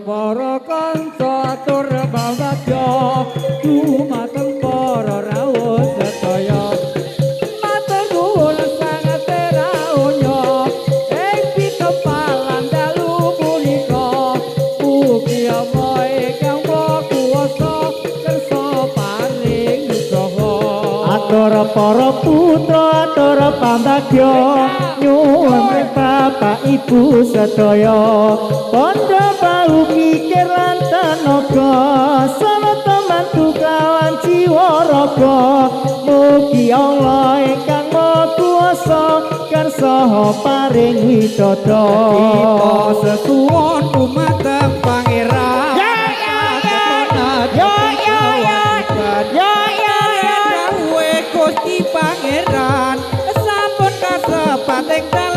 para kanca atur pambagya dumateng para rawuh sedaya. Matur nuwun sanget rawuhnya ing pitempalan dalu punika. Mugi Allah ingkang Maha Kuwasa kersa paring nugraha. Atur para putra atur pambagya nyuwun ring bapak ibu sedaya. Bandha bau pikir lan tenaga sarta mantu kawan jiwa raga. Mugi Allah ingkang Maha Kuwasa kersa paring widodo. Kita sesuwun dumateng Pangeran. Ya ya ya ya ya ya ya ya ya. Dawuhe Gusti Pangeran sampun kasepat ing dalem